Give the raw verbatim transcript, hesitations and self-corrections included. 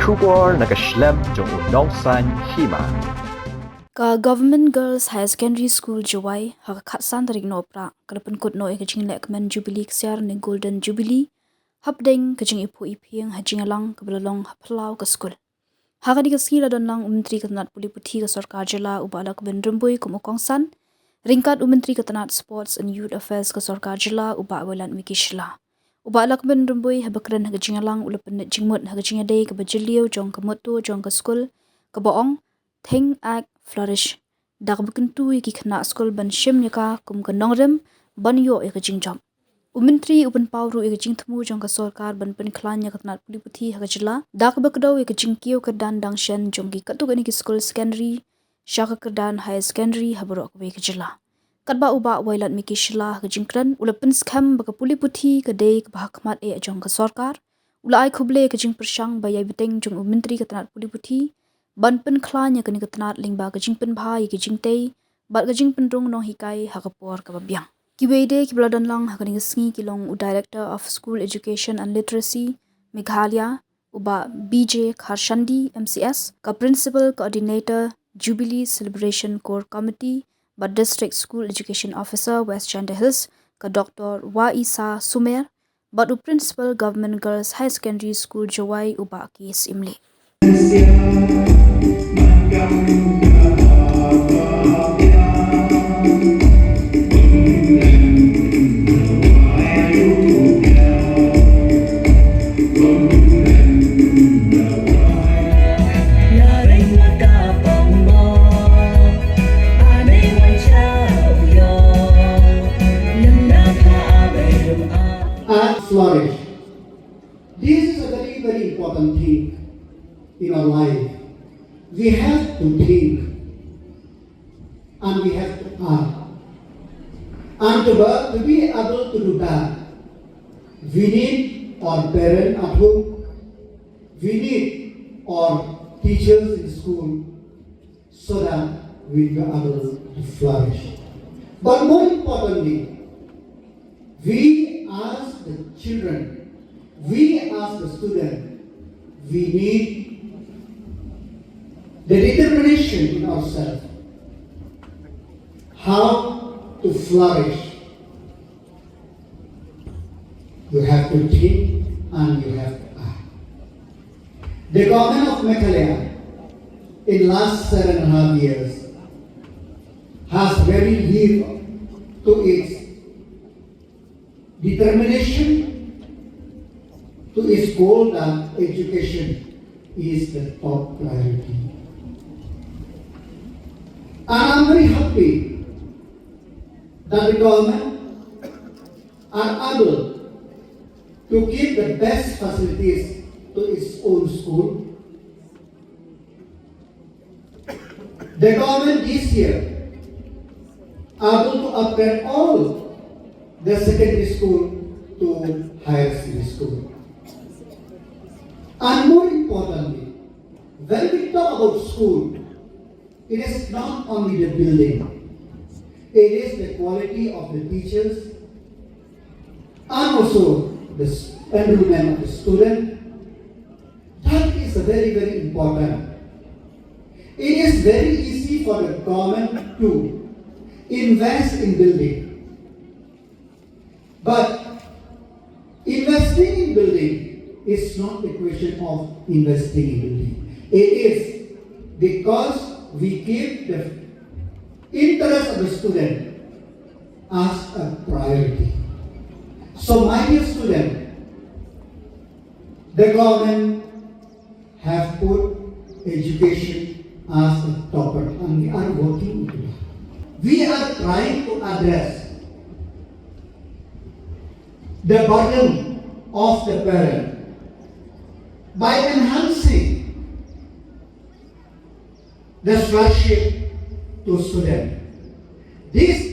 Khubor na ka shlem jong u nongsan hima. Ka Government Girls Higher Secondary School Jowai ha ka khatsan tarik Nohprah ka la pynkut noh ïa ka jinglehkmen Jubilee Ksiar ne Golden Jubilee hapdeng ka jingiphuh iphieng ha jingïalang kaba la long ha phyllaw ka skul. Ha kane ka sngi la don lang u Myntri ka tnat pule puthi ka Sorkar Jylla u Bah Lahkmen Rymbui kum u kongsan, ryngkat u Myntri ka tnat Sports and Youth Affairs ka Sorkar Jylla u Bah Wailadmiki Shylla. U Bah Lahkmen Rymbui haba kren ha ka jingïalang u la pynneh jingmut ha ka jingïadei kaba jylliew jong ka motto jong ka skul kaba ong Think, Act, Flourish, da kaba kyntu ïa ki khynnah skul ban shim ïa ka kum ka nongrim ban ïoh ïa ka jingjop. U Myntri u pynpaw ruh ïa ka jingthmu jong ka sorkar ban pynkhlaiñ ïa ka tnat pule puthi ha ka jylla da kaba kdew ïa ka jingkiew kyrdan dang shen jong ki katto katne ki skul secondary sha ka kyrdan higher secondary ha baroh kawei ka jylla. Katba u Bah Wailadmiki Shylla ha ka jingkren u la pynskhem ba ka pule puthi ka dei kaba ha khmat eh jong ka sorkar. U la ai khublei ïa ka jingpyrshang ba ïai bteng jong u Myntri ka tnat pule puthi ban pynkhlaiñ ïa kane ka tnat lyngba ka jingpynbha ïa ki jingtei bad ka jingpynrung nonghikai ha ka por kaba biang. Kiwei de kiba la don lang ha kane ka sngi ki long u Director of School Education and Literacy Meghalaya u Bah B J Kharshandi M C S, ka Principal Coordinator Jubilee Celebration Core Committee bad District School Education Officer West Jaintia Hills ka Doctor Waisa Sumer, bad u Principal Government Girls Higher Secondary School Jowai u Bah K Syiemlieh. Art flourish. This is a very, very important thing in our life. We have to think and we have to act. And to, be- to be able to do that, we need our parent at home, we need our teachers in school, so that we will be able to flourish. But more importantly, we as the children, we as the student, we need the determination in ourselves how to flourish. You have to think and you have to act. The government of Meghalaya in last seven and a half years has really lived to its determination, to its goal that education is the top priority. And I'm very happy that the government are able to give the best facilities to its own school. The government this year able to upgrade all the secondary school to higher secondary school. And more importantly, when we talk about school, it is not only the building, it is the quality of the teachers and also the s- enrollment of the student. That is very, very important. It is very easy for the government to invest in building. But investing in building is not a question of investing in building. It is because we give the interest of the student as a priority. So, my dear student, the government have put education as a topper, and we are working into that. We are trying to address the burden of the parent by enhancing the scholarship to student. This